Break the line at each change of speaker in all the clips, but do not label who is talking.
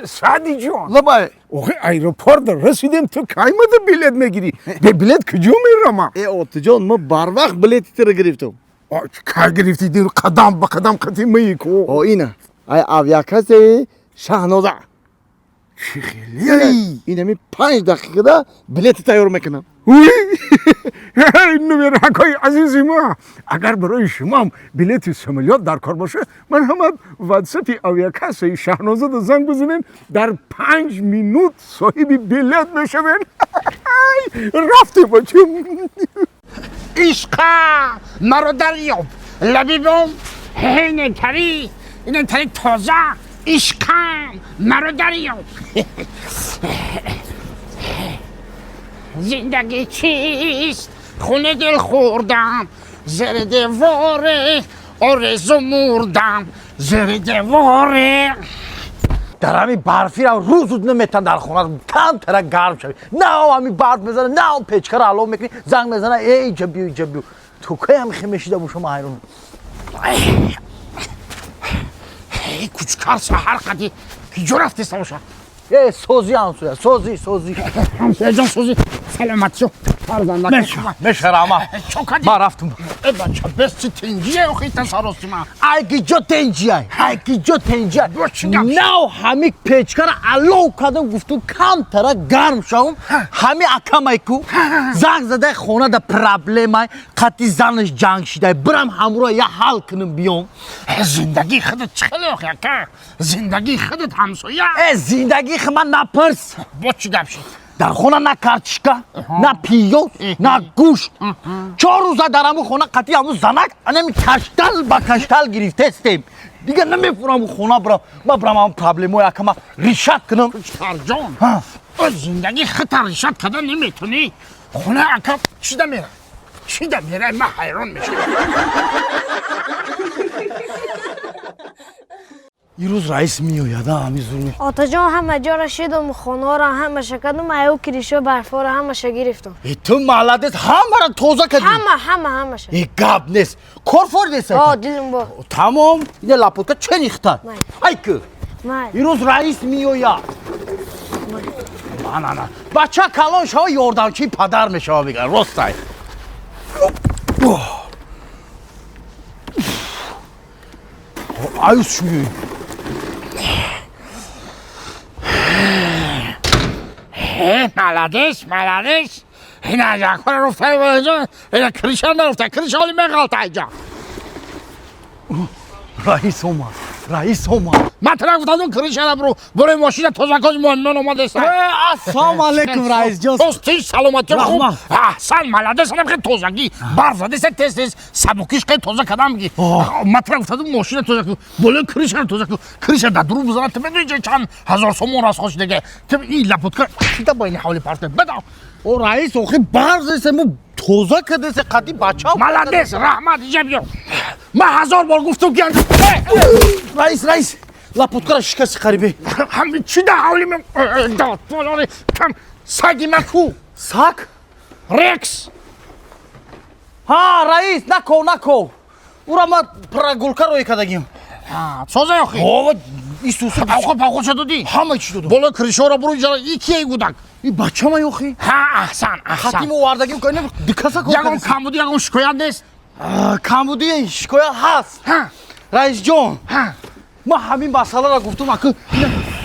Саъди ҷон.
Лабай.
Охи, аэропорт расидем, ту каймада билет мегирӣ? Бе билет куҷо мерама?
Э, отиҷон, ма барвақт билети тира гирифтам.
Кай гирифтӣ? Дир қадам ба қадам қати маи ку.
О, ина ай авиакассаи Шаҳноза.
Чӣ хеле?
Инами 5 дақиқада билети тайёр мекунам.
Нумеракҳои азизи ма, агар барои шумоам билети самолёт дар кор боша, ман ҳама ватсапи авиакассаи Шаҳнозада занг бизанем, дар 5 минут соҳиби билет мешавем. Рафтем, бачам.
Ишқа маро дарёб, лабибом инентари, инентари тоза, ишқам маро дарёб. Зиндагӣ чист? Хуни дил хӯрдам, зери деворе орезу мурдам, зери деворе.
Дар ҳами барфира рӯзу наметан дар хона камтара гарм шави. На ҳами барф мезана, на печкара алов мекунӣ, занг мезана: «Эй, иҷа биё, иҷа биё». Ту кай ҳами хе мешида бошам, ҳайрон.
Кучкар саҳар қади киҷо рафтеста боша?
Э, сози, ҳамсоя, сози, сози.
Ҳамсояҷон, сози, саломат шо, фарзанда.
Меша, рама.
Чо кади?
Ман рафтум.
Э, бача, бес чи тинҷие охи тасаросима?
Ай, киҷо тенҷиай, ай, киҷо тенҷиай?
Бо чӣ гап?
Нав ҳами печкара алов кардам, гуфтум камтара гарм шавам. Ҳами акамай ку занг задай, хонада проблемай, қати занаш ҷанг шидай, бирам ҳамроҳ я ҳал кунам, биём.
Зиндагии худат чӣ хеле охи, ака? Зиндагии худат, ҳамсоя.
Э, зиндагии ман напурс.
Бо чӣ гап шид?
Дар хона на картишка, на пиёз, на гӯшт. 4 рӯза дар ҳамун хона қати ҳамун занак анами каштал ба каштал гирифтестем. Дигар намефурам хона бирам. Ма бирам ҳамун проблемои акама решать кунам.
Кучкарҷон, зиндагии худта решать карда наметунӣ, хона ака чида мера, чида мера? Ман ҳайрон мешавам.
Ирӯз раис меояд, ҳами зур.
Отаҷон, ҳама ҷоро шидум, хонаро ҳамаша кардум, аю киришо барфоро ҳамаша гирифтум.
Э, ту молодец, ҳамаро тоза кардӣ?
Ҳама, ҳама, ҳамаша.
Э, гап нест, кор форидест.
О, дилум бо.
Тамом, ина лапотка ченихта. Ай ку. Ирӯз раис меояд. Анана бача калон шава, ёрдамчии падар мешава, мегӯяд, ростай. Аюс шумӣ.
Молодец, молодец. Ина якора руфта, ина крыша наруфта, крыша оли меғалта иҷа.
Раис омад, раис омад.
Ман тара гуфтам, крыша набру, бурои мошина тоза кун, мон омадеста.
Ассалому алайкум, раисҷон.
Тоз, тинч, саломатӣ, хуб? Аҳсан, молодец, анам хел тозагӣ. Барф задеста, тез тез сабукиш хел тоза кардам ки. Ман тара гуфтам, мошина тоза кун, болои крыша тоза кун. Крыша дар дуру бизана, ту медони ҷо чанд ҳазор сомон расход шудаге. Ту ин лапотка чида бо ин ҳавли парта? Бада.
О, раис, охи барф задеста, мо тоза кардеста, қади бача.
Молодец, раҳмат, иҷа биё. Ман ҳазор бор гуфтум ки
Раис, раис, лапоткара шикасти қарибе.
Ҳами чӣ да ҳавли кам саги ма ку?
Сак?
Рекс.
Ҳа, раис, нако, нако, ура ма прогулка роӣ кардагим.
Соза охи?
Исусу.
Авқот павқот ша додӣ?
Ҳама чӣ додам.
Болои крышора буру, иҷара и кие гудак?
И бачама охи.
Ҳа, аҳсан, аҳсан.
Хатим овардагим, дикаса.
Ягон камбуди, ягон шикоят нест?
Камбуди, шикоят ҳаст, раисҷон. Ман ҳамин масъаларо гуфтам, ака,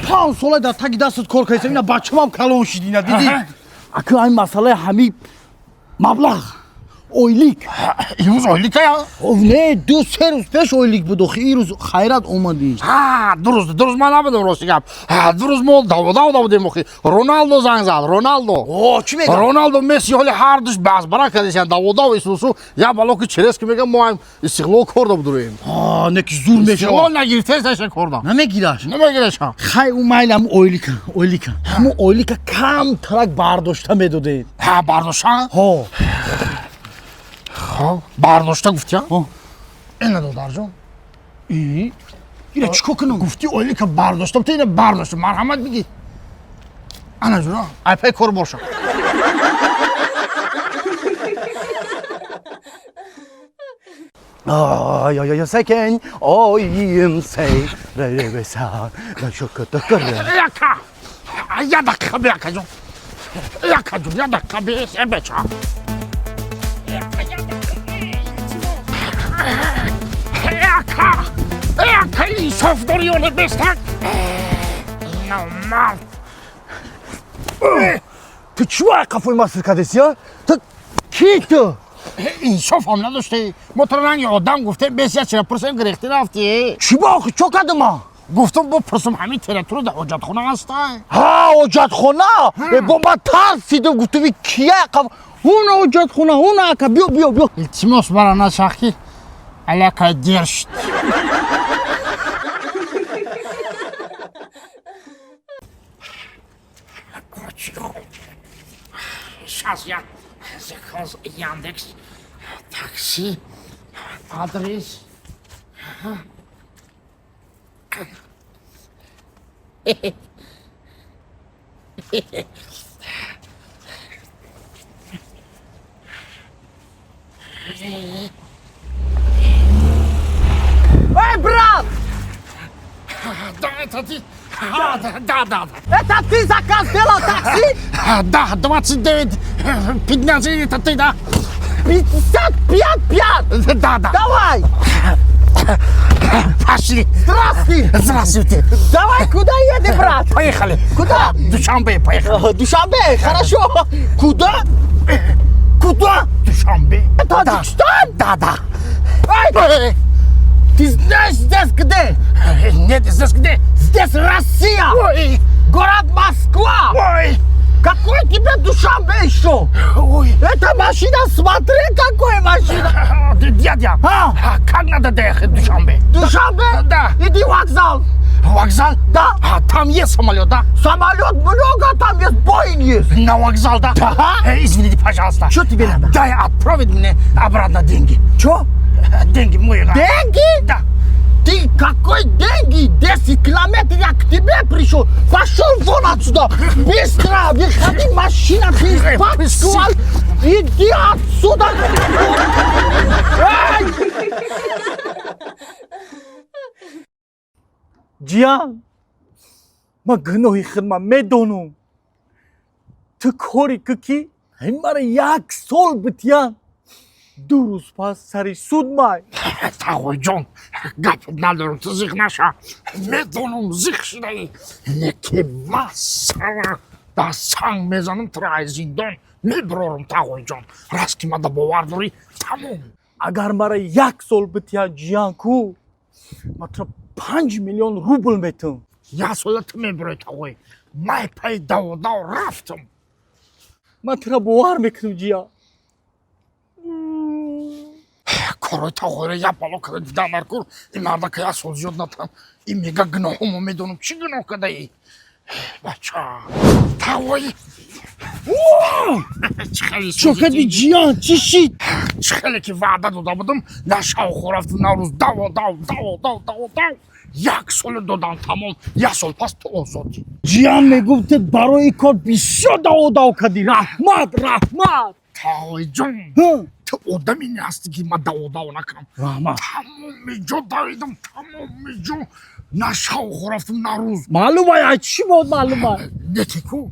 5 сола дар таги дастат кор кардам, ина бачамам калон шид, ина дидӣ, ака, ҳамин масъалаи ҳамин маблағ, ойлик.
Имрӯз ойликая?
Не, 2-3 рӯз пеш ойлик буд, охи ирӯз хайрат омадӣ.
Дуруст, дуруст, ман набудам, рости гап. Дуруст, мо давода будем, охи Роналдо занг зад, Роналдо.
О, чӣ мегӯяд?
Роналдо, Месси ҳоли ҳар душ баҳсбара кардесян, даводав исусу як бало ки через ки мегам, мо Истиқлол кор дабудуроем.
Не ки зур мешавад.
Истиқлол нагирифтесаша корда.
Намегираш?
Намегираша.
Хай, ӯ майли, ҳаму ойлика, ойлика, ҳаму ойлика камтарак бардошта медодед.
Ҳа, бардошта.
Ҳо.
Хоб, бардошта гуфтия, ина, додарҷон.
Ина чӣ кор кунам?
Гуфти ойлика бардошта, ту ина бардошта, марҳамат, бигӣ, ана ҷура, айпай кор боша.
Ай, секен, оим сей, ребеса, да шокотокоре.
Яка, я дақиқа бе, акаҷон. Якаҷон, я дақиқа бе, э, беча. Яка, яка, инсоф дори ё не бестак? Номард.
Ту чӣ қафои ма сир кардеси, а? Ту ки ту?
Инсофам надошти. Мо туро ранги одам гуфтем, бес як чира пурсем, гирехтӣ рафтӣ.
Чӣ ба охи, чо кардам ман?
Гуфтам бипурсам, ҳамин территория дар ҳоҷатхона ҳаста?
Ҳа, ҳоҷатхона? Э, бо ман тарсидам, гуфтам и кия қаф. Ҳуна ҳоҷатхона, ҳуна ака, биё, биё, биё.
Илтимос, мара нашахи аллакай дер шуд. Сейчас я заказ Яндекс такси, адрес. Ага.
Эй, брат!
Да, это ты. А, да, да, да.
Это ты заказ делал такси?
Да, 29, 15, это ты, да?
55 5!
Да, да.
Давай!
Пошли.
Здравствуй!
Здравствуйте.
Давай, куда едем, брат?
Поехали.
Куда?
Душанбе, поехали.
Душанбе, хорошо. Куда? Куда?
Душанбе.
Таджикистан?
Да, да.
Эй! Ты знаешь, здесь где?
Нет, здесь где?
Здесь Россия!
Ой!
Город Москва!
Ой!
Какой тебе Душанбе еще?
Ой!
Это машина, смотри, какая машина!
Дядя,
А?
как надо доехать в Душанбе?
Душанбе?
Да.
Иди в вокзал.
Вокзал?
Да.
А там есть самолет, да?
Самолет много, там есть Боинг есть.
На вокзал, да?
Да.
Извините, пожалуйста.
Что тебе надо?
Дай отправить мне обратно деньги.
Че?
Деньги мои. Да.
Деньги?
Да.
Ты какой деньги? 10 километров я к тебе пришел. Пошел вон отсюда. Быстро, выходи, машина, ты испачкал. Иди отсюда. Эй! Ҷиян, ман гуноҳи худма медонам. Ту коре кӣ, ки мара як сол битиян, 2 рӯз пас сари суд май.
Тағоҷон, гап надорам, ту зиқ наша. Медонам, зиқ шудаӣ. Неки ма сара дар санг мезанам, туро аз зиндон мебирорам, тағоҷон. Раст ки мада бовар дорӣ, тамом.
Агар мара як сол битиян, ҷиян, ку ма туро 5 миллион рубл метам.
Як сола ту мебирои, тағой. Май пай даводав рафтам.
Ман туро бовар мекунам, ҷиян.
Корҳои тағойро як бало карда дидан наркур. Ин мардака як сол зиёд натам. Ин мега гуноҳомо медонам, чӣ гуноҳ кардаӣ, бача, тағой. Чӣ хеле
Чо кади, ҷиян, чӣ шид?
Чӣ хеле ки ваъда дода будам, на шавхо рафтам, на рӯз. Даводав, даводав, даводав, як соле додам, тамом. Як сол пас ту озодӣ.
Ҷиян, мегуфт, ту барои кор бисёр даводав кардӣ. Раҳмат, раҳмат.
Тағоиҷон, ту одаме ҳастӣ, ки ман даводав накунам.
Раҳмат.
Тамоми ҷо давидам, тамоми ҷо, на шавхо рафтам, на рӯз.
Маълум ай, чӣ буд, маълум ай?
Неки ку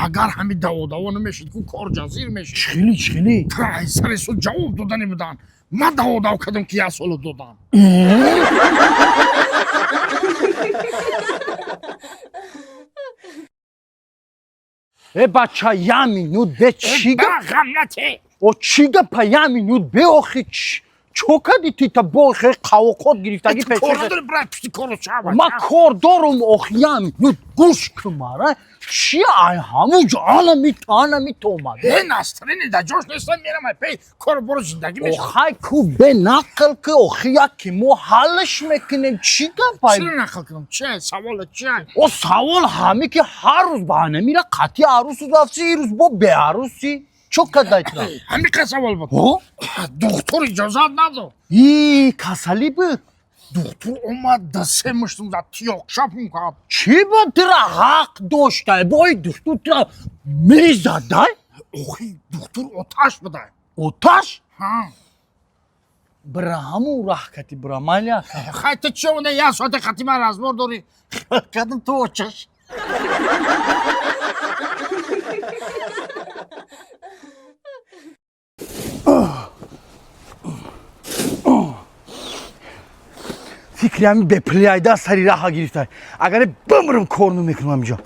агар ҳамин даводаво намешид ку, кор ҷазир мешид.
Чихели, чихели?
Тура ай сари суд ҷавоб додани буданд. Ман даводав кардам, ки як соло додам.
Э, бача, я минут бе, чӣ гап?
Ғам нате.
О, чӣ гапа, я минут бе, охи чо кади ти та бо хе қавоқот гирифтагӣ?
Кор
Пеш
надори, брат, пишти кору шава.
Ма кор дорум, охи, я минут гӯш кун мара. Чи ай ҳамуҷо анами анами то омад?
Э, настроение да ҷош нестам, мерам ай пей кору бору, зиндагӣ мешавад.
Охай ку, бе нақл ки, охи, яки мо ҳаллш мекунем, чӣ гапай?
Чиро нақл кунам? Чи саволе, чи?
О, савол ҳаме, ки ҳар рӯз ба анамира қатъи арӯсу рафти, ирӯз бо беарӯсӣ чо кадай тра?
Ҳамин қа савол буд?
О.
Духтур иҷозат надод.
И касалӣ буд?
Духтур омад, да се муштум зад, тиёқ шапум кард.
Чӣ буд, тира ҳақ доштай, бои духтур тира мезадай?
Охи, духтур оташ будай.
Оташ?
Ҳа.
Бира ҳамун раҳ кати бира майли ака.
Хай, ту чӣ омада як соата хати ман разбор дорӣ? Кадам ту очаш.
Фикри ҳамин бепулиайда сари раҳа гирифта. Агар бимирам, кор намекунам инҷо.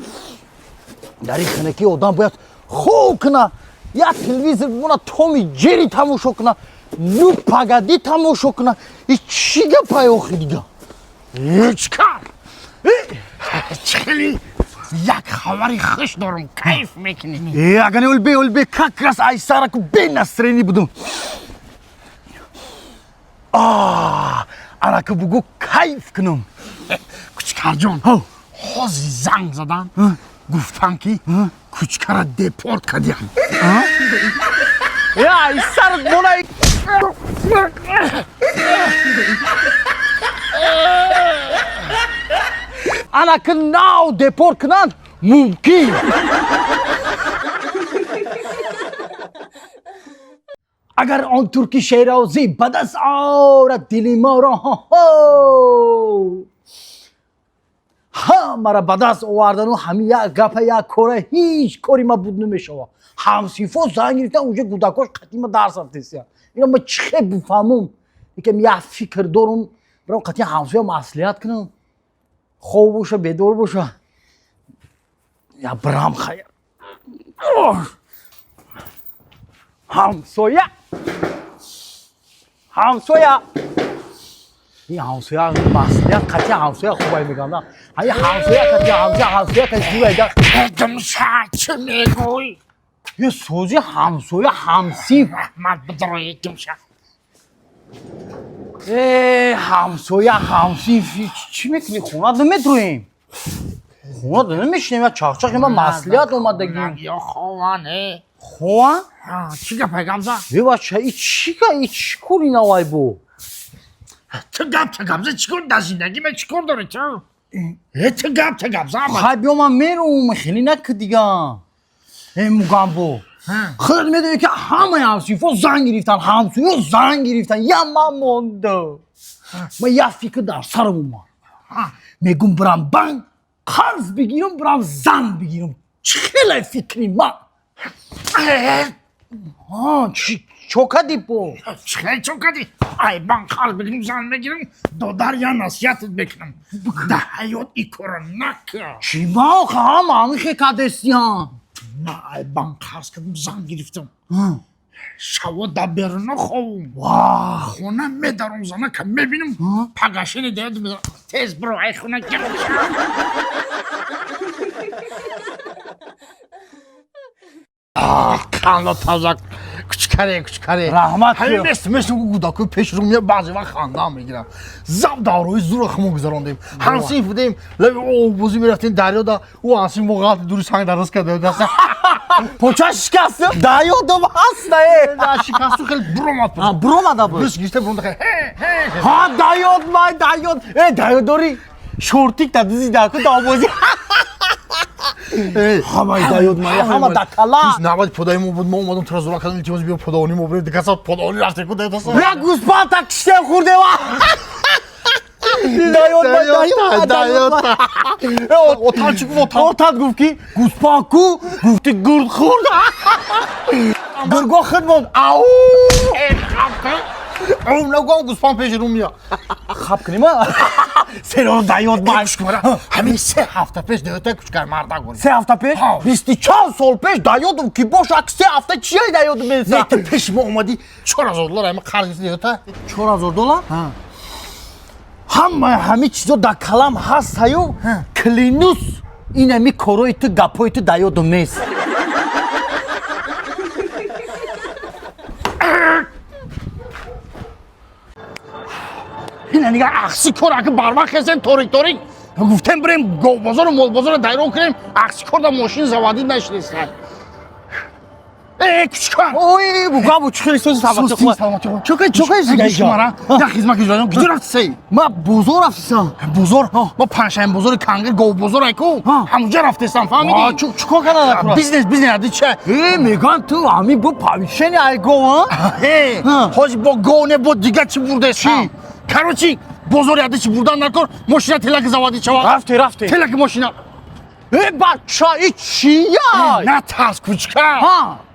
Дар ин хинаки одам бояд хоб куна, як телевизор бимона, Томи Ҷери тамошо куна, Ну погоди тамошо куна. И чӣ гапай охи дига?
Чикар? Хеле як хабари хуш дорам, кайф мекунӣ.
Э, агане олбе, олбе, как раз айсараку бе настроение будум. А, араку бугу, кайф кунам.
Кучкарҷон, ҳозир занг задан, гуфтам, ки Кучкара депорт кардиям.
Э, айсарат мона. Анаки нав депорт кунанд мумкин. Агар он турки шерозӣ ба даст орад дили моро, ҳамаро ба даст овардану ҳамин як гапа, як кора, ҳеҷ кори ма буд намешава. Ҳамсинфо занг гирифтан, уже кӯдакош қатима дарс рафтесия. Ина ма чӣ хел бифаҳмум? Икам як фикр дорум, бирам қатъи ҳамсоя маслиҳат кунам. Хоб боша, бедор боша, я бирам. Хайр, ҳамсоя, ҳамсоя, ин ҳамсоя маслиҳат, қатъи ҳамсоя хубай мегам, на ҳамин ҳамсоя, қатъи ҳамсоя, ҳамсоя каси зурайда.
Димша, чӣ мегӯй?
Ё сози ҳамсоя, ҳамсинф.
Раҳмат, бидрои, димша.
Э, ҳамсоя, ҳамсинф, чӣ мекунӣ? Хона намедроем, хона намешинем, я чахчах ма маслиҳат омадагим.
Ё хован, э.
Хова?
Чӣ гапай, гамза?
Бебача, и чӣ га, и чӣ кори навай бо?
Ту гап та гапза, чӣ кор дар зиндагӣ ма, чӣ кор дорӣ ту? Э, ту гап та гапза, ама.
Хай, биё, ман мерум, хеле наки дига. Э, мугамбо, худат медонӣ, ки ҳамаи ҳамсинфо занг гирифтан, ҳамсоё занг гирифтан, я ман монда. Ман як фикр дар сарам омад, мегум, бирам банк қарз бигирам, бирам зан бигирам. Чӣ хеле фикри ман чо кади бо?
Хеле чо кади? Ай, банк қарз бигирам, зан мегирам, додар, я насиҳатат мекунам, дар ҳаёт ин кора накун.
Чӣ ма охи, ҳама ҳамин кадестиян.
Ма ай банк қарз кардам, зан гирифтам, шаво дар беруна ховум, хона медаром, занака мебинам, пагашини деяд, тез биро ай хона. Ханда таза, кучкаре, кучкаре.
Раҳмат.
Ҳамин мест мест гудаку пеш ру мея, баъзе вақт хандаам мегирам. Зав даврои зура хумо гузарондем, ҳамсинф будем, лаби оббозӣ мерафтем, дарёда ӯ ҳамсинф мо ғалати дури санг дароз карда даста.
Поча шикаст, даёдам ҳаст, э.
Шикасту, хеле буромад.
Буромада буд.
Рус гирифта буромада, хеле.
Ҳа, даёд май, даёд, э, даёд дорӣ, шортик та дизи даку давбозӣ. Ҳамаи даёд май, ҳама дакала.
Навбати подаи мо буд, мо омадам, тура зура кардам, илтимос, биё подавони мо бирем, дикаса подавони рафтем ку даёд.
Як гӯспанд та киштем, хӯрдем. Даёд май, даёд, даёд.
Отан чӣ гуфт, отан?
Отан гуфт, ки гӯспанд ку, гуфти, гурд хӯрд, гурго худ монд, ау.
Нагӯам, гӯспанд пеши ру мия.
Хаб кунем, серо даёд май.
Ҳамин 3 ҳафта пеш даёдта, кучкар мардак буд.
3 ҳафта пеш, бисту чанд сол пеш даёдум ки боша, 3 ҳафта чия даёдум меса?
Не, пеши мо омадӣ, 4000 доллар ҳами қарз гирифти даёдта.
4000 доллар, ҳамаи ҳамин чизо дар калам ҳастаю, клянусь, ин ҳами корои ту, гапҳои ту даёдум нест.
Ина нига, ахси кор, аки барвақт хестем, торик торик гуфтем, бирем говбозору молбозорро дайрон кунем, ахси кор да мошин заводить нашидеста. Э, кучкар.
Ой, бугабу чӣ хеле сози саломатӣ
Сусти,
хуб.
саломатӣ хуб.
Чока чока
Шумара, як хизмат гузаронам. Куҷо рафтисей?
Ма бозор рафтисам.
Бозор? Ма панҷшанбе бозори Кангир, гов бозор айку. Ҳамуҷа рафтесам, фаҳмидӣ?
Чӣ кор карда?
Бизнес, бизнес, ади ча?
Э, меган ту ҳамин бо повышение ай гов, а?
Э, ҳози бо гов не, бо дига чӣ бурдесам? Короче, бозори ади чӣ бурдан накор, мошина телаки заводи чава.
Рафте, рафте.
Телаки мошина.
Э, бача, и чия?
На тарс, кучка.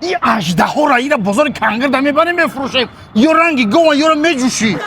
И аждаҳора ира бозори Кангир да мебарем, мефурӯшем. Ё ранги гован, ёро меҷӯшӣ.